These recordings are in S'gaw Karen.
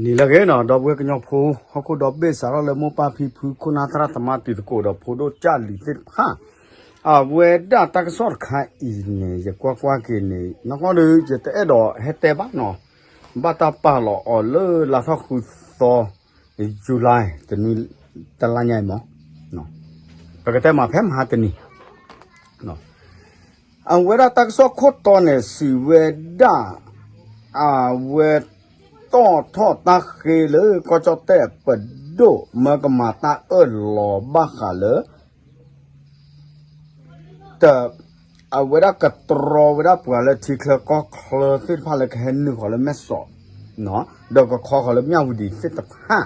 နံၤလၢအဂ့ၤနီၤ ဒီပုၢ်ဝဲၢ်ကညီဖိ ဟီၣ်ခိၣ်ဒီဘ့ၣ်စးထီၣ်လၢမိၢ်ပၢ်ဖံဖု ခိၣ်နၢ်သရၣ်သမါတံၤသကိးဒီးဖိဒိၣ်ကၢ်လံၤသ့ၣ်တဖၣ်, အဝဲဒၣ်တၢ်ကစီၣ်တခါအံၤန့ၣ် ယကွၢ်ကွၢ်က့ၤန့ၣ် နီၢ်ကီၢ်ဒီး ယတအဲၣ်ဒိးဟဲတဲဘၣ်နီၤ, ဘၣ်တၢ်ပာ်လီၤအီၤလၢလါထီၣ်ဃုသီ July တနွံ တလါညါအံၤမး, ပကတဲမးဖဲမဟါတနံၤ အဝဲဒၣ်တၢ်ကစီၣ်ခိၣ်တီန့ၣ် စံးဝဲဒၣ် အဝဲတီၣ်ထီၣ်တၢ်ဃ့လၢကီၢ်ကၠီၣ်တဲၣ်ပဒိၣ် မၢကမၤတၢ်အၢၣ်လီၤဘၣ်ဃးလၢ တ အဝဲဒၣ်ကတြီဝဲဒၣ်ပှၤလၢထံချၢကီၢ်ချၢသ့ၣ်တဖၣ်လၢကဟဲနုာ်ဃီၤလၢမဲၢ်စီး ဒီးကခီဃီၤလၢမၠၣ်ဝတံၤသ့ၣ်တဖၣ် ခံ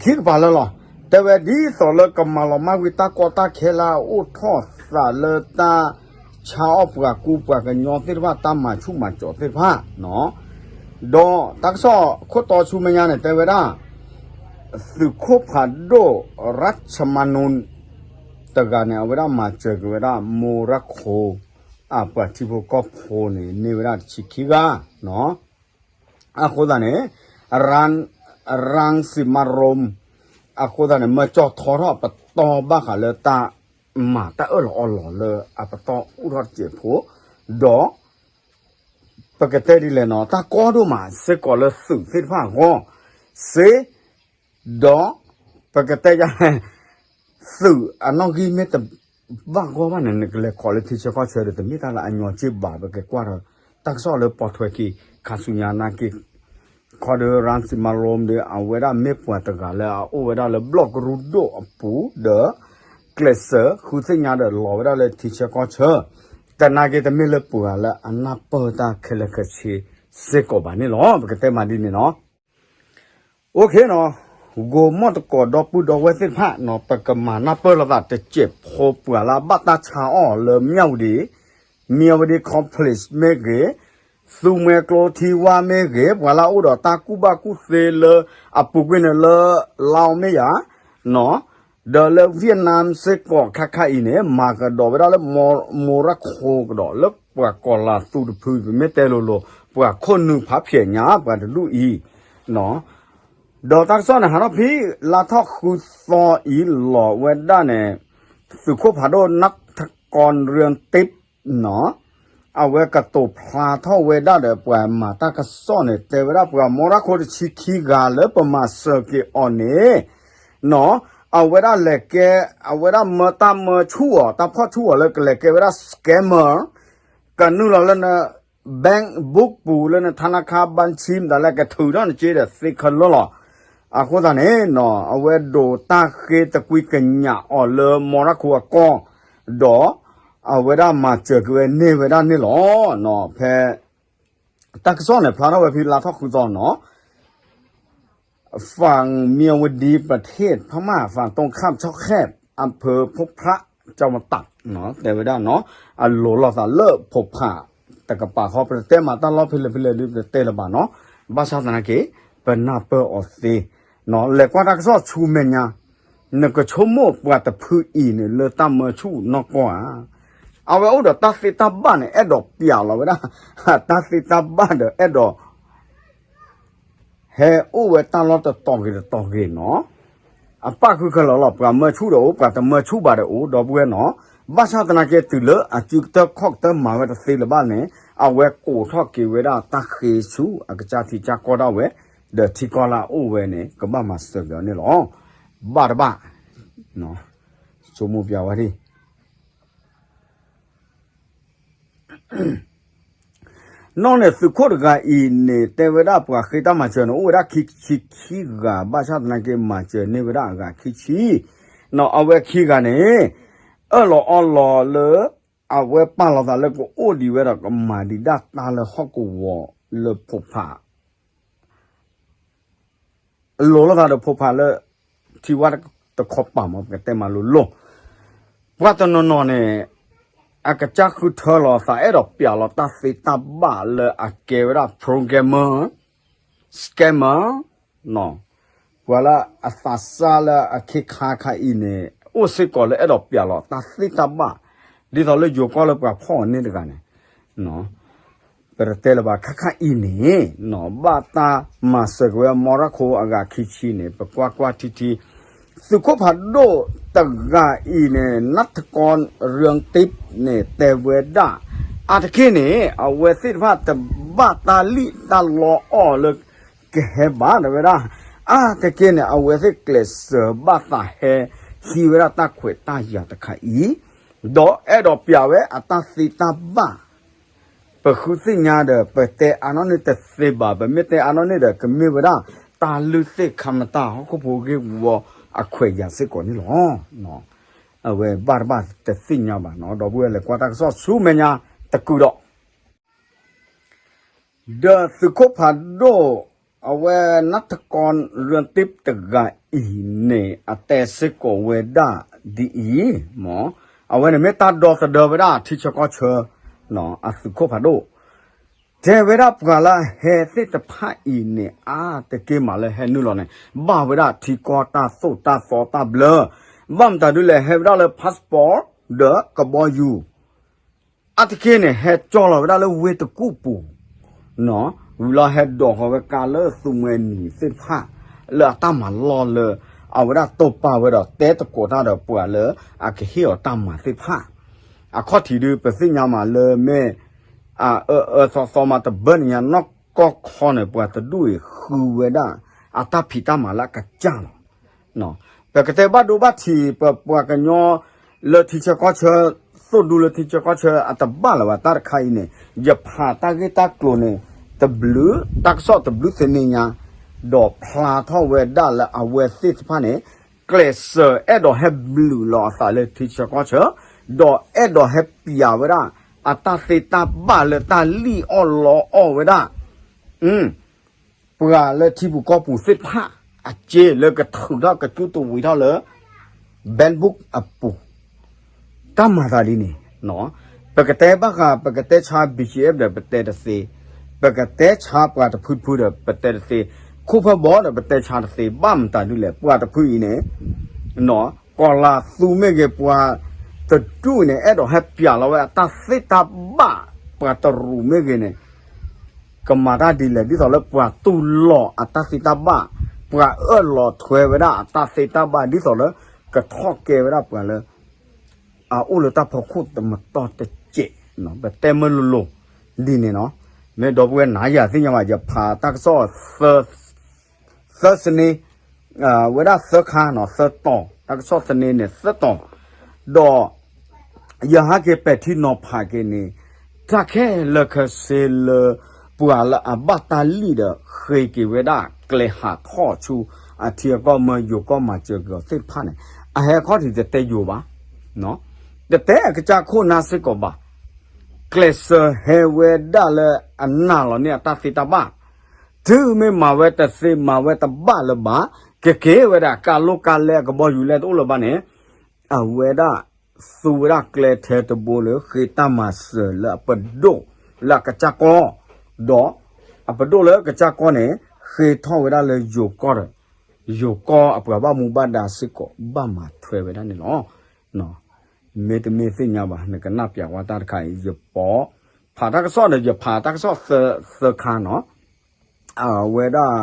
ကပၤလၢလီၤ. တဲဝဲဒ်သိးလၢကမၤလီၤမၢ်ကွံာ်တၢ်ကီတၢ်ခဲလၢအအိၣ်ထီၣ်သးလၢတၢ်ဆါအီၣ်ပှၤကူပှၤကညီသ့ၣ်တဖၣ် တၢ်မၤဆူၣ်မၤစိးသ့ၣ်တဖၣ် ဒီးတၢ်ကစီၣ်ခိၣ်တီဆူမဲာ်ညါန့ၣ် တဲဝဲဒၣ် သုးခိၣ်ဖးဒိၣ် ရၢ်ၡမၤနူၣ် တဂၤန့ၣ် အဝဲဒၣ်မၤစၢၤက့ၤဝဲဒၣ် မိၢ်ရၢ်ခိၣ် အပှၤထံဖိကီၢ်ဖိန့ၣ် န့ၢ်ဝဲဒၣ်တဆံခံဂၤ အဃိသတးန့ၣ် ရၣ်စံးမၤရိၣ် အဃိသတးန့ၣ် မၢကၠီၣ်ထီထီၣ်ပတီၢ်ဘၣ်ဃးလၢတၢ်မၤတၢ်အၢၣ်လီၤအီလီၤလၢအပတီၢ်အိၣ်ထီၣ်တစဲးဖိ ဒီး ပကတဲဒ်လဲၣ်နီၤ တၢ်ကီဒိၣ်မးစ့ၢ်ကီးလၢသုးသ့ၣ်တဖၣ်အဂီၢ် စ့ ဒီး ပကတဲယၤ သုးအနီၣ်ဂံၢ်မ့ၢ်တဘၣ်ဂီၢ်ဘၣ်န့ၣ် နကလဲၤခိးလၢထံဆၢကီၢ်ဆၢဒီး တမ့ၢ်တၢ်လၢအညီက့ၢ်ဘၣ် ပကကွၢ်ဒီး တၢ်ကစီၣ်လၢပိာ်ထွဲက့ၤ ခါဆူညါနာ်က့ၢ် ခီဒီး ရၣ်စံးမၤရိၣ်ဒီး အဝဲဒၣ်မ့ၢ်ပှၤတဂၤလၢအအိၣ်ဝဲဒၣ်လၢဘျီၣ်ကရူၢ်ဒိၣ်အပူၤဒီး ကျဲးစၢးဃုသ့ၣ်ညါဒီးလီၤဝဲဒၣ်လၢထံဆၢကီၢ်ဆၢ တနာ်က့ၢ်တမ့ၢ်လၢပှၤလၢအနၢ်ပၢၢ်တၢ်ခဲလၢာ်ခဲဆ့စ့ၢ်ကီးဘၣ်န့ၣ်လီၤ. ပကတဲမးဒ်န့ၣ်နီၤ အိၣ်ခ့နီၤ ဂိၤမီၣ်တကိးဒီပုၢ်ဒီဝဲၢ်သ့ၣ်တဖၣ်နီၤ ပကမၤနၢ်ပၢၢ်လိာ်သးတစဲးဖိပှၤလၢအဘၣ်တၢ်ဆါအီၣ်လၢမၠၣ်ဝတံၤ မၠၣ်ဝတံၤ complex မ့ၢ်ဂ့ၤ သူမွဲကျိထံဝါမ့ၢ်ဂ့ၤ ပှၤလၢအအိၣ်ဒီးတၢ်ကူၣ်ဘၣ်ကူၣ်သ့လၢအပူၤကွံာ်န့ၣ်လၢ လါမ့ၢ်ယၤ ဒီးလၢ Vietnam စ့ၢ်ကီးခါခါအံၤန့ၣ် မၤကဒီးဝဲဒၣ်လၢ မိၢ်ရၢ်ခိၣ်ကဒီးလၢပှၤကီၤလၤသူတဖု ပမ့ၢ်တဲလိၤလိၤ ပှၤခိၣ်နူာ်ဖးဖျဲးညါ ပှၤတဒူၣ်အံၤ ဒီးတၢ်ကစီၣ်န့ၣ် ဟးထီၣ်ဖဲလါထီၣ်ဃုသီအံၤလီၤဝဲဒၣ်န့ၣ် သုးခိၣ်ဖးဒိၣ် နၢ်ထကီရၢၢ်တ့း အဝဲကတိၤဖျါထီၣ်ဝဲဒၣ်ဒီးပှၤမၤတၢ်ကစီၣ်န့ၣ် တဲဝဲဒၣ်ပှၤမိၢ်ရၢ်ခိၣ်တဆံခံဂၤလၢပမၤစၢၤက့ၤအီၤန့ၣ် အဝဲဒၣ်လဲၤကဲ အဝဲဒၣ်မၢတၢ်မၢဆူၣ်အီၤ တၢ်ဖီၣ်ဆူၣ်အီၤလၢကလဲၤကဲဝဲဒၣ် scammer ကနုာ်လီၤလၢန bank book ပူၤလၢန ธนาคาร บัญชี မတၤလဲၣ်ကထုးထီၣ်နစ့ဒီးသ့ခဲလၢာ်လီၤ. အဃိသတးန့ၣ်နီၤ အဝဲဒိးတၢ်ဃ့တကွံကညးအီၤလၢမိၢ်ရၢ်ခိၣ်အကီၢ် ဒီး အဝဲဒၣ်မၤစၢၤက့ၤဝဲန့ၢ်ဝဲဒၣ်န့ၣ်လီၤ. ဖဲ တၢ်ကစီၣ်န့ၣ် ဖျါထီၣ်ဝဲဖဲလါထီၣ်ဃုသီနီၤ ฝั่งเมียวดี ประเทศพม่า ฝั่งตรงข้ามช่องแคบ อำเภอพบพระ จังหวัดตาก တဲဝဲဒၣ်နီၤ အလိၤလိာ်သးလၢဖိးဖး တကပၤဃီ ပတဲမးတၢ်လီၢ်ဖဲလဲၣ်ဖဲလဲၣ်ဒ်ပတဲလၢၤဘၣ်နီၤ ဘၣ်ဆၣ်သနာ်က့ ပနၢ်ပၢၢ်အီၤသ့ လဲၤကွၢ်တၢ်ကစီၣ်ဆူမဲာ်ညါ နကဆိကမိၣ်ပှၤတဖုအံၤန့ၣ် လၢတၢ်မၢဆူၣ်နီၢ်ကီၢ်ဧါ. အဝဲအိၣ်ဒီးတၢ်သ့တၢ်ဘၣ်န့ၣ် အဲၣ်ဒိးပျးလီၤဝဲဒၣ် တၢ်သ့တၢ်ဘၣ်ဒီးအဲၣ်ဒိး ဟဲအိၣ်ဝဲတၢ်လီၢ်တတီၤဂ့ၤတတီၤဂ့ၤနီၤ. အပၣ်ဃုခဲလၢာ်လီၤ ပှၤမၢဆူၣ်ဒီးအိၣ် ပှၤတမၢဆူၣ်ဘၣ်ဒီးအိၣ် ဒီပုၢ်ဝဲၢ်နီၤ. ဘၣ်ဆၣ်သနာ်က့ တုၤလၢအစုကတၢၢ်ခီၣ်ကတၢၢ်မၤဝဲတသ့လၢၤဘၣ်န့ၣ် အဝဲကိးထီၣ်က့ၤဝဲဒၣ်တၢ်ဃ့ဆူအကစၢ်ထံကစၢ်ကီၢ်ဒၣ်ဝဲ ဒီးထံကီၢ်လၢအအိၣ်ဝဲန့ၣ် ကဘၣ်မၤစၢၤက့ၤအီၤန့ၣ်လီၤ. ဘၣ်တဘၣ် ဆိကမိၣ်ပျးဝဲဒၣ် နီၢ်န့ၣ်သုးခိၣ်တဂၤအံၤန့ၣ် တဲဝဲဒၣ်ပှၤဃ့တၢ်မၤစၢၤန့ၣ် အိၣ်ဝဲဒၣ်ခံဆံခံဂၤ ဘၣ်ဆၣ်သနာ်က့ မၤစၢၤန့ၢ်ဝဲဒၣ်အဂၤခံဆံ နီၤ အဝဲခံဂၤန့ၣ် အၢၣ်လီၤအီလီၤလၢ အဝဲပာ်လီၤသးလၢကအိၣ်ဒံးဝဲဒီးကမၤဒံးဒၣ်တၢ်လၢဟီၣ်ကဝီၤလၢဖိးဖး အလိၤလိာ်သးဒီးဖိးဖးလၢ ထံဝါတခီပၤမး ပကတဲမးလိၤလိၤ ပှၤတနီၤနီၤန့ၣ် အကစၢ်ဃုထၢလီၤသးအဲၣ်ဒိးပျးလီၤတၢ်သ့တၢ်ဘၣ်လၢအကဲဝဲဒၣ် programmer scammer ပှၤလၢအသးစၢ်လၢအခ့ခါခါအံၤန့ၣ် အိၣ်စ့ၢ်ကီးလၢအဲၣ်ဒိးပျးလီၤတၢ်သ့တၢ်ဘၣ် ဒ်သိးလၢယိၤကီၢ်လၢပှၤဖီၣ်အီၤန့ၣ်တဂၤန့ၣ် ပတတဲလၢၤဘၣ်ခါခါအံၤန့ၣ် ဘၣ်တၢ်မၤစၢၤက့ၤဝဲမီရခိၣ်အဂၤခံဆံန့ၣ် ပကွၢ်ကွၢ်ထံထံ သုးခိၣ်ဖးဒိၣ်တဂၤအံၤန့ၣ် နးထကီရၢတ့းန့ၣ် တဲဝဲဒၣ် အါတက့ၢ်န့ၣ် အဝဲသ့ၣ်တဖၣ်တဘၣ်တၢ်လံၣ်တၢ်လီအီၣ်လၢ ကဟဲဘၣ်တဲဝဲဒၣ် အါတက့ၢ်န့ၣ် အဝဲသ့ၣ်ကျဲးစၢးဘၣ်သးဟဲ ဟံးဝဲဒၣ်တၢ်ခွဲးတၢ်ယာ်တခါအံၤ ဒီးအဲၣ်ဒိးပျးဝဲအတၢ်သ့တၢ်ဘၣ် ပဃုသ့ၣ်ညါဒီး ပတဲအါနီၣ်န့ၢ်တသ့ဘၣ် ပမ့ၢ်တဲအါနီၣ်န့ၢ်ဒီး ကမ့ၢ်ဝဲဒၣ် တၢ်လုၢ်သ့ၣ်ခါမတၢ်ဟီၣ်ခိၣ်ဖိဂ့ၢ်ဝီအခွဲးယာ်စ့ၢ်ကီးန့ၣ်လီၤ. အဝဲဘၣ်တဘၣ်တသ့ၣ်ညါဘၣ်နီၤ ဒီပုၢ်ဝဲၢ်လဲၤကွၢ်တၢ်ကစီၣ်ဆူမဲာ်ညါတကုာ်ဒီး ဒီးသုးခိၣ်ဖးဒိၣ် အဝဲနးထကီရၢတ့းတဂၤအံၤန့ၣ် အတဲစ့ၢ်ကီးဝဲဒၣ်ဒ်အံၤ, မ့ၢ် အဝဲန့ၣ်မ့ၢ်တၢ်ဒီသဒၢဝဲဒၣ်ထံဆၢကီၢ်ဆၢ အသုးခိၣ်ဖးဒိၣ် တဲဝဲဒၣ်ပှၤလၢအဟဲသ့ၣ်တဖၣ်အံၤန့ၣ် အါတက့ၢ်မးလၢဟဲနုာ်လီၤန့ၣ် ဘၣ်ဝဲဒၣ်ထံကီၢ်တၢ်သိၣ်တၢ်သီတၢ်ဘျၢ, ဘၣ်မတၤဒုလဲၣ် ဟဲဝဲဒၣ်လၢ passport ဒီးကဘီယူၤ အါတက့ၢ်န့ၣ် ဟဲကၠီလီၤဝဲဒၣ်လၢဝ့ၢ်တကူၣ်ပူၤ, ဝံၤလီၤဟဲဒိးဃီၤဝဲကါလၢသူမှဲနံၤသ့ၣ်တဖၣ် လၢအတၢ်မၤလီၢ်လၢ အဝဲဒၣ်တိာ်ပာ်ဝဲဒီးတဲသကိးတၢ်ဒီးပှၤလၢအကဟ့ၣ်အီၤတၢ်မၤသ့ၣ်တဖၣ်, အခီၣ်ထံးဒုး ပသ့ၣ်ညါမးလၢမ့ၢ် အအၢအၢသီသီမးတဘၢနံၤညါ နီၢ်ကီၢ်ခီန့ၣ် ပှၤတဒူၣ်အံၤဃုဝဲဒၣ် အတၢ်ဖံးတၢ်မၤလၢအကစၢ်လီၤ. ပကတဲဘၣ်ဒိဘၣ်ထံး ပပှၤကညီ လၢထံဆၢကီၢ်ဆၢ သိၣ်ဒူလၢထံဆၢကီၢ်ဆၢအတဘၣ်လၢၤဘၣ် တၢ်တခါအံၤန့ၣ် ယဖးတၢ်ဂ့ၢ်တၢ်ကျိၤန့ၣ် တဘျုး တၢ်ကစီၣ်တဘျုးသန့ၤညါ ဒီးဖျါထီၣ်ဝဲဒၣ်လၢအဝဲသ့ၣ်တဖၣ်န့ၣ် ကျဲးစၢးအဲၣ်ဒိးဟဲဘျုးလီၤအသးလၢထံဆၢကီၢ်ဆၢ ဒီးအဲၣ်ဒိးဟဲပျးဝဲဒၣ် အတၢ်သ့တၢ်ဘၣ်လၢတၢ်လံၣ်အီၣ်လီအီၣ်ဝဲဒၣ် ပှၤလၢထံပူၤကီၢ်ပူၤသ့ၣ်တဖၣ် အစ့လၢကထုးထီၣ်ကကူတဝံၤထီၣ်လၢ ဘဲၣ်ဘုၣ်အပူၤ တၢ်မၤသးဒ်န့ၣ် ပကတဲဘၣ်ဃး ပကတဲဆါ ဘံၣ်ကၠံၣ်အဲၣ် ဒီးပတဲတသ့, ပကတဲဆါပှၤတဖုတဖုဒီးပတဲတသ့, ခိၣ်ဖၢဘီဒီးပတဲဆါတသ့ ဘၣ်မတၤဒ်လဲၣ် ပှၤတဖုအံၤန့ၣ် ကီၤလၤသူမ့ၢ်ဂ့ၤ ပှၤတဒူၣ်အံၤန့ၣ် အဲၣ်ဒိးဟဲပျးလီၤဝဲအတၢ်သ့တၢ်ဘၣ် ပှၤတရူးမ့ၢ်ဂ့ၤန့ၣ် ကမၤတၢ်ဒ်လဲၣ် ဒ်သိးလၢပှၤတူၢ်လိာ်အတၢ်သ့တၢ်ဘၣ်, ပှၤအၢၣ်လီၤထွဲဝဲဒၣ်အတၢ်သ့တၢ်ဘၣ် ဒ်သိးလၢ ကထီၣ်ကဲဝဲဒၣ်ပှၤလၢ အအိၣ်လၢတၢ်ဖီခိၣ်တမတီၢ်တစဲး, ပတဲမ့ၢ်လိၤလိၤ ဒ်န့ၣ်နီၤ, မ့ၢ်ဒီပုၢ်ဝဲၢ်နၤယၤသ့ၣ်ညါဘၣ် ယဖးတၢ်ကစီၣ် သၢစန့ ဝဲဒၣ်သၢခါနီၤ သၢတီၤ တၢ်ကစီၣ်သန့န့ၣ် သၢတီၤ, ဒီး ယဟးက့ၤပဲာ်ထံနီၤဖးက့ၤန့ၣ် တၢ်ခဲလၢာ်ခဲဆ့လၢ ပှၤလၢအဘၣ်တၢ်လံၣ်ဒီး ဃ့က့ၤဝဲဒၣ်ကျဲဟးထီၣ်ဆူ အထံအကီၢ်မၢယိၤကီၢ်မၤစၢၤက့ၤအီၤသ့ၣ်တဖၣ်န့ၣ် အဟဲခီၣ်ထံးတတဲယိၤဘၣ် တတဲအကစၢ်ခိၣ်နၢ်စ့ၢ်ကီးဘၣ်, ကျဲးစၢးဟဲဝဲဒၣ်လၢအနာ်လီၤန့ၢ်အတၢ်သ့တၢ်ဘၣ်, တုၤမ့ၢ်မၤဝဲတသ့မၤဝဲတဘၣ်လၢၤဘၣ်, ကက့ၤဝဲဒၣ်ကါလိၣ်ကါလဲအကဘီယူၤလဲတအိၣ်လၢၤဘၣ်န့ၣ် အဝဲဒၣ် သူဝဲဒၣ်ကျဲထဲတဘိလၢ ဃ့တၢ်မၤစၢၤလၢအပဒိၣ်လၢအကစၢ်ကီၢ်, ဒီးအပဒိၣ်လၢကစၢ်ကီၢ်န့ၣ် ဃ့ထီၣ်ဝဲဒၣ်လၢယိၤကီၢ်ဒီး ယိၤကီၢ်အပှၤဘၣ်မူဘၣ်ဒါစ့ၢ်ကီး ဘၣ်မၤထွဲဝဲဒၣ်န့ၣ်လီၤ. မ့တမ့ၢ်သ့ၣ်ညါဘၣ် နကနၣ်ပျးဝဲတၢ်တခါအံၤ ယပိာ်ဖးတၢ်ကစီၣ်ဒီး ယဖးတၢ်ကစီၣ်သၢခါနီၤ အဝဲဒၣ်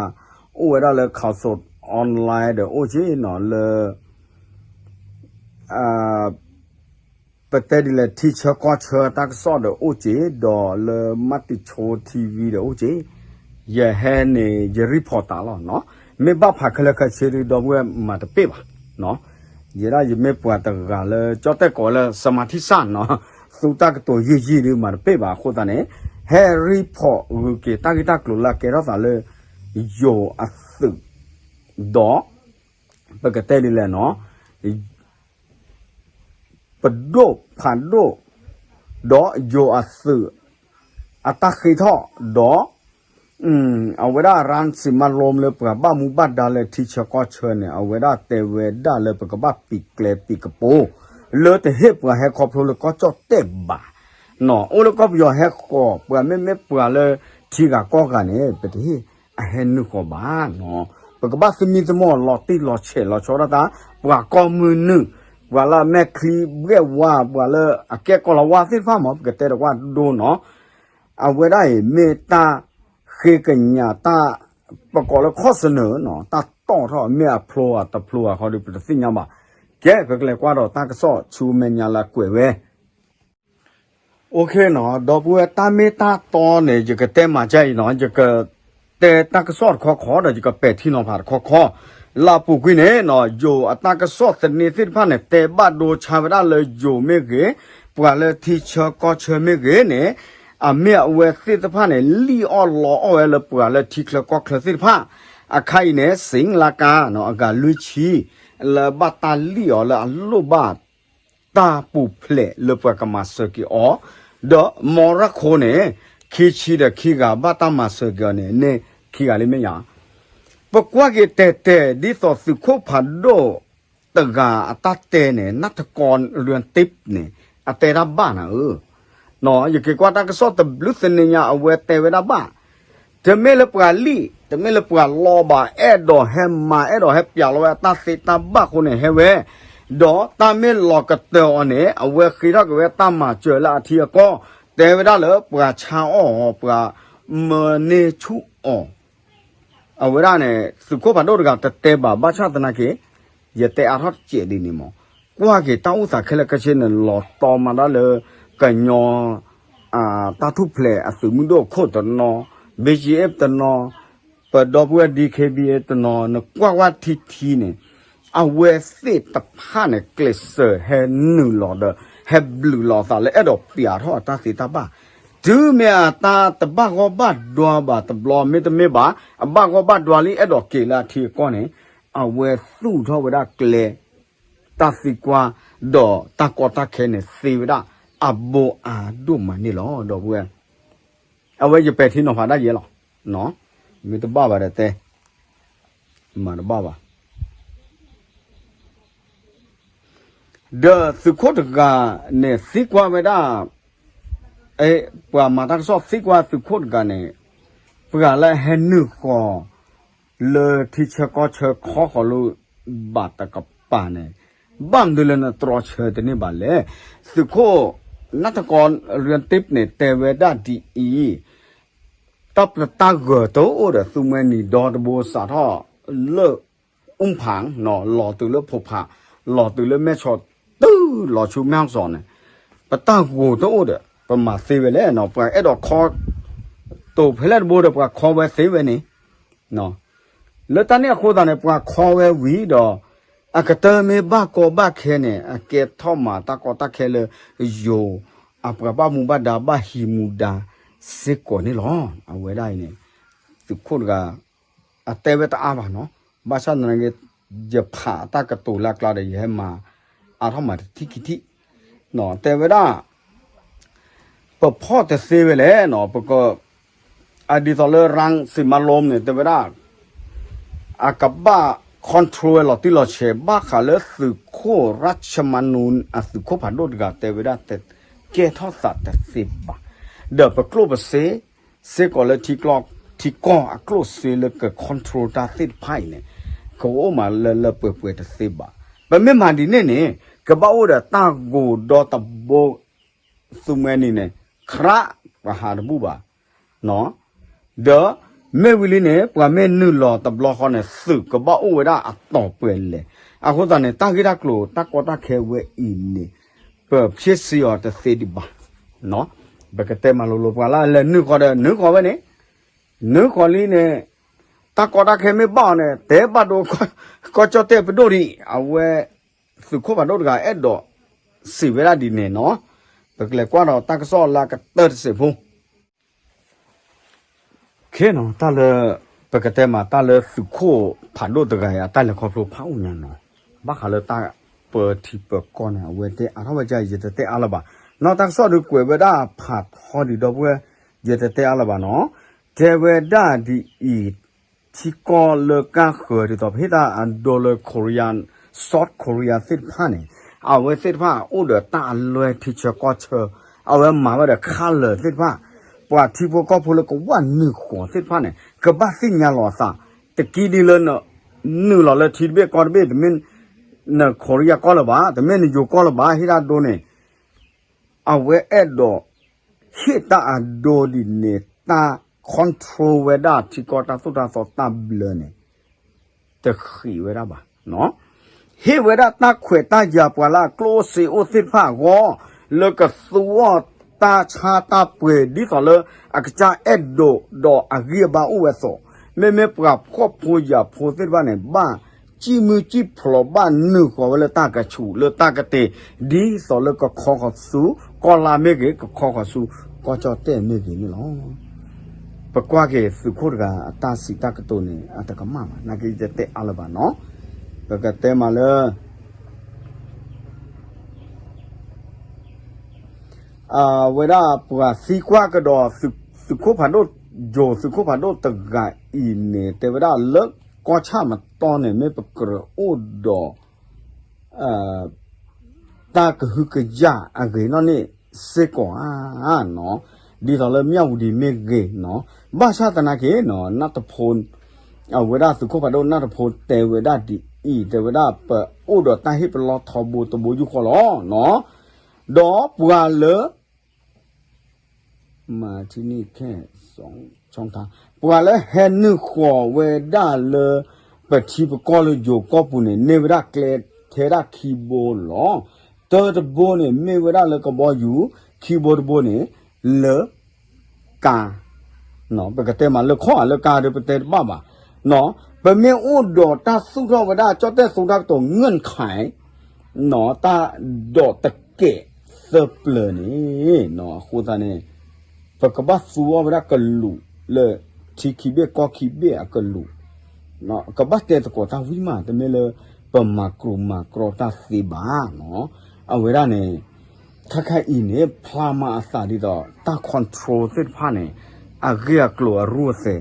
အိၣ်ဝဲဒၣ်လၢ Khaosod Online ဒီးအိၣ်က့နီၤ လၢ ပတဲဒ်လဲၣ် ထံဆၢကီၢ်ဆၢတၢ်ကစီၣ်ဒီးအိၣ်က့ ဒီးလၢ Matichon TV ဒီးအိၣ်က့, ယဟဲန့ၣ် ယ report တၢ်လီၤနီၤ, မ့ၢ်ဘၣ်ဖးခဲလၢာ်ခဲဆ့ဒုး ဒီပုၢ်ဝဲၢ်မၤတပ့ၢ်ဘၣ်နီၤ, ယဲဒၣ်ယမ့ၢ်ပှၤတဂၤလၢ ကၠီၣ်တဲၣ်ကိးလၢ စမၤထံစၢ်နီၤ, သူတၢ်ကတိၤယံာ်ယံာ်ဒုးမၤတပ့ၢ်ဘၣ်အဃိသတးန့ၣ်, ဟဲ report ဂုၤက့ၤတၢ်ဂ့ၢ်တၢ်ကျိၤလၢအကဲထီၣ်သးလၢ ယိၤအသုး ဒီး ပကတဲဒ်လဲၣ်နီၤ ပဒိၣ်ဖးဒိၣ် ဒီးယိၤအသုး အတၢ်ဃ့ထီၣ် ဒီး အဝဲဒၣ် ရၣ်စံမၢလိလၢပှၤဘၣ်မူဘၣ်ဒါလၢထံဆၢကီၢ်ဆၢန့ၣ် အဝဲဒၣ်တဲဝဲဒၣ်လၢပကဘၣ်ပံၤကျဲပံၤကပိၤ လၢတဟ့ၣ်ပှၤဟဲခီဖျိလၢကီၢ်ကၠီၣ်တဲၣ်ဘၣ် နီၤ အိၣ်လၢကီၢ်ပယီၤဟဲဃီၤ ပှၤမ့မ့ၢ်ပှၤလၢထံဂၤကီၢ်ဂၤန့ၣ် ပတဟ့ၣ်အဟဲနုာ်ဃီၤဘၣ်နီၤ, ပကဘၣ်သမံသမိးလီၤတံၢ်လီၤဆဲးလီၤဆီဒၣ်တၢ် ပှၤကီၢ်မုၢ်နုာ် ပှၤလၢအမဲာ်ချံဘှဲၣ်ဝါ ပှၤလၢအကဲကီၤလၤဝါသ့ၣ်တဖၣ်မး ပကတဲတကွၢ်ဒိနီၤ အဝဲဒၣ်အံၤမ့ၢ်တၢ်ဃ့ကညးတၢ် ပကိးလၢခီၣ်စနၢၤနီၤ တၢ်တီၣ်ထီၣ်မ့ၢ်အဖျိဧါတဖျိဧါဃီဒီး ပတသ့ၣ်ညါဘၣ်. ကဲ ပကလဲၤကွၢ်ဒီးတၢ်ကစီၣ်ဆူမဲာ်ညါလၢအကွဲးဝဲ OK နီၤ ဒီပုၢ်ဝဲၢ် တၢ်မ့ၢ်တၢ်တီန့ၣ် ယကတဲမၤဒ်အံၤနီၤ ယကတဲတၢ်ကစီၣ်တခီခီဒီး ယကပဲာ်ထံနီၤဖးတခီခီ လၢအပူၤကွံာ်န့ၣ်နီၤ ယိၤအတၢ်ကစီၣ်သန့သ့ၣ်တဖၣ်န့ၣ် တဲဘၣ်ဒိဆါဝဲဒၣ်လၢယိၤမ့ၢ်ဂ့ၤ, ပှၤလၢထံဆၢကီၢ်ဆၢမ့ၢ်ဂ့ၤန့ၣ် အမ့ၢ်အဝဲသ့ၣ်တဖၣ်န့ၣ် လံၣ်အီၣ်လီအီၣ်ဝဲလၢပှၤလၢထံချၢကီၢ်ချၢသ့ၣ်တဖၣ်, အခါအံၤန့ၣ် စ့လါကါနီၤ အဂၤလွံၢ်ဆံ လၢဘၣ်တၢ်လံၣ်အီၤလၢအလိၣ်ဘၣ် တၢ်ပူၤဖျဲးလၢပှၤကမၤစၢၤက့ၤအီၤ, ဒီးမီရခိၣ်န့ၣ် ခံဆံဒီးခံဂၤဘၣ်တၢ်မၤစၢၤက့ၤအီၤန့ၣ် န့ၢ်ခံဂၤလံမ့ၢ်ယါ. ပကွၢ်က့ၤတဲာ်တဲာ် ဒ်သိးသုးခိၣ်ဖးဒိၣ်တဂၤအတၢ်တဲန့ၣ် နၢ်တကီလွံၢ်တ့ၢ်န့ၣ် အတဲတၢ်ဘၣ်နၤဧၢ ယက့ၤကွၢ်တၢ်ကစီၣ်တဘျုးသန့ညါ အဝဲတဲဝဲဒၣ်ဘၣ်, တမ့ၢ်လၢပှၤလံၣ် တမ့ၢ်လၢပှၤလီဘၣ် အဲၣ်ဒိးဟဲမၤ အဲၣ်ဒိးဟဲပျးလီၤဝဲအတၢ်သ့တၢ်ဘၣ်အဃိန့ၣ် ဟဲဝဲ, ဒီးတၢ်မ့ၢ်လီၤကတၢၢ်အီၤန့ၣ် အဝဲဃ့ထီၣ်က့ၤဝဲတၢ်မၤစၢၤလၢအထံအကီၢ်, တဲဝဲဒၣ်လၢပှၤဆါအီၣ်အီၤ ပှၤမၢန့ၢ်ဆူၣ်အီၤ အဝဲဒၣ်န့ၣ် သုးခိၣ်ဖးဒိၣ်တဂၤတတဲဘၣ် ဘၣ်ဆၣ်သနာ်က့ ယတဲအါထီၣ်တစဲးဒ်န့ၣ်မး, ကွၢ်က့ၤတၢ်အိၣ်သးခဲလၢာ်ခဲဆ့န့ၣ် လီၤတီမးဒၣ်လၢ ကညီ တၢ်ထူၣ်ဖျဲးအသုးမုၢ်ဒိၣ်ခိၣ်တနီၤ, ဘံၣ်ကၠံၣ်အ့ၣ်တနီၤ, ပဒီပုၢ်ဝဲၢ် ဒံၣ်ခ့ဘံၣ်အ့ၣ်တနီၤ နကွၢ်ကွၢ်ထံထံန့ၣ် အဝဲသ့ၣ်တဖၣ်န့ၣ် ကျဲးစၢးဟဲနုာ်လီၤဒီး ဟဲဘျုးလီၤအသးလၢအဲၣ်ဒိးပျးထီၣ်အတၢ်သ့တၢ်ဘၣ်, တုၤမ့ၢ်အတၢ်တဘၣ်ဂီၢ်ဘၣ်ဒွါဘၣ်တဘျီ မ့တမ့ၢ်ဘၣ် အဘၣ်ဂီၢ်ဘၣ်ဒွါလံ အဲၣ်ဒိးက့ၤလၢအထံအကီၢ်န့ၣ် အဝဲသူၣ်ထီၣ်ဝဲဒၣ်ကျဲ တၢ်သံကွၢ် ဒီးတၢ်ကီတၢ်ခဲန့ၣ်သ့ဝဲဒၣ် အဘိအါဒိၣ်မးန့ၣ်လီၤ ဒီပုၢ်ဝဲၢ်. အဝဲယပဲာ်ထံနီၤဖးဒၣ်ယဲလီၤ. မ့ၢ်တဘၣ်ဘၣ်ဒီးတဲ, မၤတဘၣ်ဘၣ်. ဒီးသုးခိၣ်တဂၤန့ၣ်သံကွၢ်ဝဲဒၣ်, ပှၤမၤတၢ်ကစီၣ်သံကွၢ်သုးခိၣ်တဂၤန့ၣ်, ပှၤလၢဟဲနုာ်ဃီၤ လၢထံဆၢကီၢ်ဆၢခီဃီၤလိဘၣ်တကပၤန့ၣ်, ဘၣ်မနုၤလၢနတြီဆၢတန့ၢ်ဘၣ်လဲၣ်. သုးခိၣ် နၢ်တကီ ရၢတ့ပန့ၣ် တဲဝဲဒၣ်ဒ်အံၤ, တၢ်ပတၢ်ဂၢၤတအိၣ်ဒီး သုးမွဲနံၤဒီတဘိစးထီၣ်လၢ အူဖၣ်, လီၤတုၤလၢဖိဖး, လီၤတုၤလၢမဲၢ်ဆီး, တုၤလီၤဆူမဲၢ်ဟီၣ်စီၤန့ၣ်, ပတၢ်ဂိၤတအိၣ်ဒီး ပမၤသ့ဝဲလဲၣ်. ပှၤအဲၣ်ဒိးခီ တိၤဖဲလဲၣ်တဘိဒီး ပှၤခီဝဲသ့ဝဲန့ၣ်, လၢတၢ်န့ၣ်အဃိသတးန့ၣ် ပှၤခီဝဲဝံၤဒီး အကတၢၢ်မ့ၢ်ဘၣ်ကီဘၣ်ခဲန့ၣ် အကဲထီၣ်မၤတၢ်ကီတၢ်ခဲလၢယိၤ အပှၤဘၣ်မူဘၣ်ဒါဘၣ်ဟံးမူဒါစ့ၢ်ကီးန့ၣ်လီၤ. အဝဲဒၣ်အံၤန့ၣ် သုးခိၣ်တဂၤ အတဲဝဲတအါဘၣ်နီၤ, ဘၣ်ဆၣ်သနာ်က့ ယဖးတၢ်ကတိၤလၢအကျါဒီး ယဟဲမၤ အါထီၣ်မၤတထံၣ်ခံထံၣ်, တဲဝဲဒၣ် ပဖီၣ်တသ့ဝဲလဲၣ်နီၤ, ပက အဒ်သိးလၢ ရၣ်စံမါလိန့ၣ် တဲဝဲဒၣ် အကဘၣ် control ဝဲလီၤတံၢ်လီၤဆဲး ဘၣ်ဃးလၢသုးခိၣ်ရၣ်ဆမါနူ အသုးခိၣ်ဖးဒိၣ်တဂၤတဲဝဲဒၣ် ကဲထီၣ်သးတသ့ဘၣ်, ဒီးပကျိၣ်ပစ့ စ့ၢ်ကီးလၢထံကျိ ထံကီၢ်အကျိၣ်စ့လၢက control တၢ်သ့ၣ်တဖၣ်အံၤန့ၣ် ကအိၣ်မးလၢလၢပှဲၤပှဲၤတသ့ဘၣ်. ပမ့ၢ်မၤဒ်န့ၣ်န့ၣ် ကဘၣ်အိၣ်ဒီးတၢ်ဂိၤဒီတဘိ သုးမွဲနံၤန့ၣ် ခရး ပှၤဟးတဘူၣ်ဘၣ် ဒီးမ့ၢ်ဝံၤလံန့ၣ် ပှၤမ့ၢ်နုာ်လီၤတဘျီဃီန့ၣ် သုးကဘၣ်အိၣ်ဝဲဒၣ်အတီၤပှဲၤလဲၣ်. အဃိသတးန့ၣ် တၢ်ဂ့ၢ်တၢ်ကျိၤတၢ်ကီတၢ်ခဲဝဲအံၤန့ၣ် ပဖျ့စ့အီၤတသ့ဒံးဘၣ်. ပကတဲမၤလိၤလိၤပှၤလၢလဲၤနုာ်ဃီၤဒီး နုာ်ဃီၤဝဲန့ၣ်, နုာ်ဃီၤလံန့ၣ် တၢ်ကီတၢ်ခဲမ့ၢ်ဘၣ်အီၤန့ၣ် တဲဘၣ်ဒိ ကီၢ်ကၠီၣ်တဲၣ်ပဒိၣ်ဒံး အဝဲ သုးခိၣ်ဖးဒိၣ်တဂၤအဲၣ်ဒိးစံးဝဲဒၣ်ဒ်န့ၣ်နီၤ. ပကလဲၤကွၢ်ဒီးတၢ်ကစီၣ်လၢအကတၢၢ်တစဲးဖိ ခ့နီၤ တၢ်လၢ ပကတဲမးတၢ်လၢသုးခိၣ်ဖးဒိၣ်တဂၤအံၤ အတၢ်လဲၤခီဖျိဖးအိၣ်ညါနီၤ. ဘၣ်ဃးလၢတၢ်ပၢထံပၢကီၢ်န့ၣ် အဝဲတဲအါထီၣ်ဝဲဒၣ် ယတတဲအါလၢၤဘၣ်. နီၢ်တၢ်ကစီၣ်ဒုးကွဲးဝဲဒၣ်ဖးထီဒံးဒီပုၢ်ဝဲၢ် ယတတဲအါလၢၤဘၣ်နီၤ. တဲဝဲဒၣ်ဒ်အံၤ ထံကီၢ်လၢကၢ်ဃၢၤဒ်သိး ပဟ့ၣ်တၢ်အဒိလၢ Korea, South Korea သ့ၣ်တဖၣ်န့ၣ် အဝဲသ့ၣ်တဖၣ်အိၣ်ဒီးတၢ်အလွဲထံဆၢကီၢ်ဆၢ, အဝဲမၤဝဲဒီး color သ့ၣ်တဖၣ်, ပှၤထံဖိကီၢ်ဖိလၢကဝၢ်နုာ်ဃီၤသ့ၣ်တဖၣ်န့ၣ် ကဘၣ်သ့ၣ်ညါလီၤအသး, တကံဒ်လၢန နုာ်လီၤလၢထံတဘ့ၣ်ကီၢ်တဘ့ၣ် တမ့ၢ်န Korea ကီၢ်လၢၤဘၣ်, တမ့ၢ်နယိၤကီၢ်လၢၤဘၣ်, ဟ့ၣ်တၢ်ဒိန့ၣ် အဝဲအဲၣ်ဒိး ဟ့ၣ်တၢ်အဒိဒ်န့ၣ် တၢ် control ဝဲဒၣ်ထံကီၢ်တၢ်သိၣ်တၢ်သီတၢ်ဘျၢန့ၣ် တဃံးဝဲဒၣ်ဘၣ်. ဟ့ၣ်ဝဲဒၣ်တၢ်ခွဲးတၢ်ယာ်ပှၤလၢအကျိၣ်အိၣ်စ့အိၣ်သ့ၣ်တဖၣ်အဂီၢ် လၢကသူအီၤတၢ်ဆါတၢ်ပှ့ၤ ဒ်သိးလၢအကစၢ်အဲၣ်ဒိးဒီးအဂံၢ်အဘါအိၣ်ဝဲအသိး, မ့မ့ၢ်ပှၤဖှီၣ်ဖိယာ်ဖိသ့ၣ်တဖၣ်န့ၣ် ဘၣ် စံၣ်မုၢ်စံၣ်ဖျိး ဘၣ်နုာ်ဃီၤဝဲလၢတၢ်ကဆူးလၢတၢ်ကတ့ၤ ဒ်သိးလၢကခီဃီၤဆူ ကီၢ်လါမ့ၢ်ဂ့ၤ ကခီဃီၤဆူ ကီၢ်ကၠီၣ်တဲၣ်မ့ၢ်ဂ့ၤန့ၣ်လီၤ. ပကွၢ်က့ၤသုးခိၣ်တဂၤအတၢ်စံးတၢ်ကတိၤန့ၣ် အတကမၣ်ဘၣ် နာ်က့ယတဲအါလၢၤဘၣ်နီၤ. ပကတဲမးလၢ အဝဲဒၣ်ပှၤသံကွၢ်ကဒီး သုးခိၣ်ဖးဒိၣ် ယိၤ သုးခိၣ်ဖးဒိၣ်တဂၤအံၤန့ၣ် တဲဝဲဒၣ်လၢကီၢ်ဆၣ်မတီၢ်န့ၣ် မ့ၢ်ပကြၢးအိၣ်ဒီး တၢ်ကဟုကယာ်အဂ့ၤနီၣ်န့ၣ်စ့ၢ်ကီးဧါ. ဒ်သိးလၢမၠၣ်ဝတံၤမ့ၢ်ဂ့ၤနီၤ, ဘၣ်ဆၣ်သနာ်က့နီၤ နၢ်တဖိ အဝဲဒၣ်သုးခိၣ်ဖးဒိၣ်နၢ်တဖိတဲဝဲဒၣ်ဒ်အံၤ, တဲဝဲဒၣ်ပအိၣ်ဒီးတၢ်ဟ့ၣ်ပလီၢ်ထီဘိတဘိယူၢ်ဃီလီၤ. ဒီးပှၤလၢ မၤထံနံၣ်ခဲ ပှၤလၢဟဲနုာ်ဃီၤဝဲဒၣ်လၢ ပထံပကီၢ်လၢယိၤကီၢ်ပူၤန့ၣ် န့ၢ်ဝဲဒၣ်ကျဲထဲဒၣ်ခံဘိလီၤ. တၢတဘိန့ၣ် မ့ၢ်ဝဲဒၣ်လၢကဘီယူၤ, ခံဘိတဘိန့ၣ် လၢ ကါ, ပကတဲမးလၢခီၣ်ဧါလၢကါဒီးပတဲတဘၣ်ဘၣ်, ပမ့ၢ်အိၣ်ဒီးတၢ်သူၣ်ထီၣ်ဝဲဒၣ် ကၠီၣ်တဲၣ်သူတၢ်ကတိၤ ငၢၣ်ခါ တၢ်ဒိးတကဲးသၢပျၢၤန့ၣ်, အဃိသတးန့ၣ် ပကဘၣ်သူအီၤဝဲဒၣ်ကလူးလၢ ထံခံဘ့ၣ်ကီၢ်ခံဘ့ၣ်အကလူး, ကဘၣ်တဲသကိးတၢ်ဝံၤမး တမ့ၢ်လၢ ပမၤကြိၤမၤကြီတၢ်သ့ဘၣ်. အဝဲဒၣ်န့ၣ် ခါခါအံၤန့ၣ် ဖျါမၤအသးဒ်သိး တၢ် control သ့ၣ်တဖၣ်န့ၣ် အဂ့ၢ်အကျိၤအရူၢ်အသဲး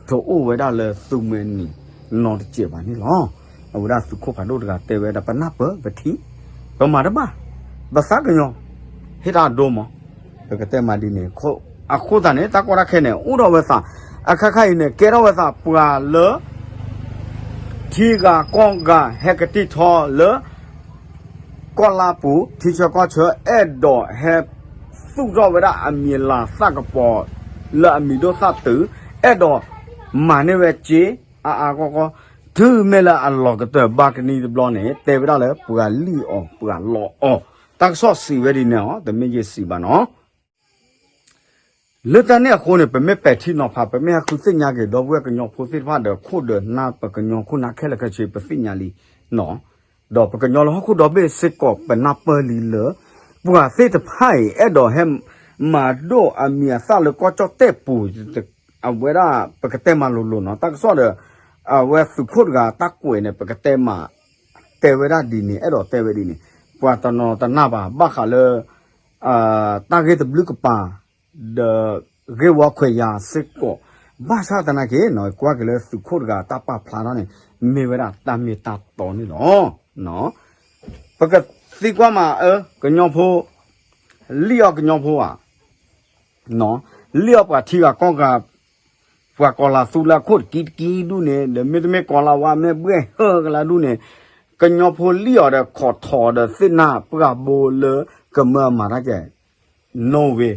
တအိၣ်ဝဲဒၣ်လၢသုးမဲာ်နံၤနီတစဲးဘၣ်န့ၣ်လီၤ. အဝဲဒၣ်သုးခိၣ်ဖးဒိၣ်တဂၤတဲဝဲဒၣ် ပနၢ်ပၢၢ်ပထံၣ် ပမၤတဘၣ် ပသးကညီၤ ဟ့ၣ်တၢ်အဒိမး, ပကတဲမးဒ်န့ၣ်, အဃိသတးန့ၣ် တၢ်ကီတၢ်ခဲန့ၣ် အိၣ်ဒီးဝဲသး, အခါခါအံၤန့ၣ် ကဲထီၣ်ဝဲသးပှၤလၢ ထံဂၤကီၢ်ဂၤ ဟဲကတံၢ်ထီလၢ ကီၢ်လါပူၤ ထံဆၢကီၢ်ဆၢ အဲၣ်ဒိးဟဲသူၣ်ထီၣ်ဝဲဒၣ်အမံၤလၤသၣ်ကပီၤ လၢအမံၤဒိၣ်သၣ်တုၤ, အဲၣ်ဒိးမၤန့ၢ်ဝဲစ့ အါအါဂီၢ်ဂီၢ်, တုၤမ့ၢ်လၢအလီၤကတၢၢ်ဘၣ်ကနံၣ်တဘျီန့ၣ် တဲဝဲဒၣ်လၢပှၤလံၣ်အီၤ ပှၤလီအီၤ, တၢ်ကစီၣ်စံးဝဲဒ်န့ၣ်အီၤ တမ့ၢ်ယစံးဘၣ်နီၤ. လၢတၢ်န့ၣ်အဃိန့ၣ် ပမ့ၢ်ပဲာ်ထံနီၤဖး ပမ့ၢ်ဟဲဃုသ့ၣ်ညါက့ၤ ဒီပုၢ်ဝဲၢ်ကညီဖိသ့ၣ်တဖၣ်ဒီး ခိၣ်ဒီးနၢ် ပကညီခိၣ်နၢ်ခဲလၢာ်ခဲဆ့ ပသ့ၣ်ညါလံနီၤ, ဒီးပကညီလၢဟီၣ်ခိၣ်ဒီဘ့ၣ်စ့ၢ်ကီး ပနၢ်ပၢၢ်လံလၢ ပှၤသ့ၣ်တဖၣ်အံၤ အဲၣ်ဒိးဟဲမၤဒိၣ်အမံၤအသၣ်လၢကီၢ်ကၠီၣ်တဲၣ်ပူၤ, အဝဲဒၣ်ပကတဲမးလိၤလိၤနီၤ, တၢ်ကစီၣ်ဒီး အဝဲသုးခိၣ်တဂၤတၢ်ကွဲးန့ၣ် ပကတဲမး တဲဝဲဒၣ်ဒ်န့ၣ် အဲၣ်ဒိးတဲဝဲဒ်န့ၣ်, ပှၤတနီၤတနာ်ဘၣ် ဘၣ်ဃးလၢ တၢ်ဂ့ၢ်တဘျုးကပၤ ဒီးဂ့ၢ်ဝီခွဲးယာ်စ့ၢ်ကီး, ဘၣ်ဆၣ်သနာ်က့ ကွၢ်က့ၤလၢသုးခိၣ်တဂၤတၢ်ပာ်ဖျါထီၣ်န့ၣ် မ့ၢ်ဝဲဒၣ်တၢ်မ့ၢ်တၢ်တီန့ၣ်လီၤ. ပကသံကွၢ်မး အၢ ကညီဖိ လံၣ်အီၤကညီဖိဧါ, လံၣ်အီၤပှၤထံဂၤကီၢ်ဂၤ, ပှၤကီၤလၤသူလၢအခိၣ်တကံတကံဒူၣ်န့ၣ် ဒီးမ့တမ့ၢ်ကီၤလၤဝါ မ့ၢ်ဘှဲၣ်ဟၢကလါဒူၣ်န့ၣ်, ကညီဖိလံၣ်အီၤဒီးခိးထီၣ်ဒီးသ့ၣ်နၢ်ပှၢ်ဘိလၢကမၢအမၤတၢ်ကဲ no way,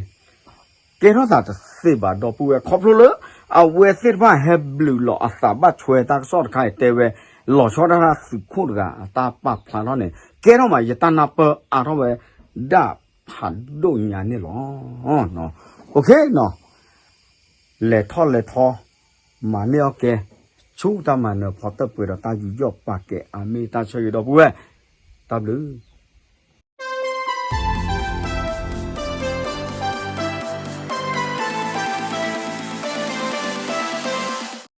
ကဲထီၣ်သးတသ့ဘၣ် ဒီပုၢ်ဝဲၢ် ခီဖျိလၢ အဝဲသ့ၣ်တဖၣ်ဟဲဘျုးလီၤအသးဘၣ်ဆွဲတၢ်ကစီၣ်တခါအံၤ တဲဝဲ လီၤဆီဒၣ်တၢ်သုးခိၣ်တဂၤအတၢ်ပာ်ဖျါထီၣ်န့ၣ် ကဲထီၣ်မး ယတၢ်နၢ်ပၢၢ်အါထီၣ်ဝဲဒၣ်ဖးဒိၣ်ညါန့ၣ်လီၤ. လဲၤထီၣ်လဲၤထီ မၤန့ၢ်အီၣ်ကဲ ဆူတၢ်မၤနၢၤဖီတၢၣ်ပှဲၤဒီးတၢ်ယူးယီၣ်ပာ်ကဲအါမ့ၢ်တၢ်ဆၢဂ့ၤ ဒီပုၢ်ဝဲၢ် တၢ်ဘျုး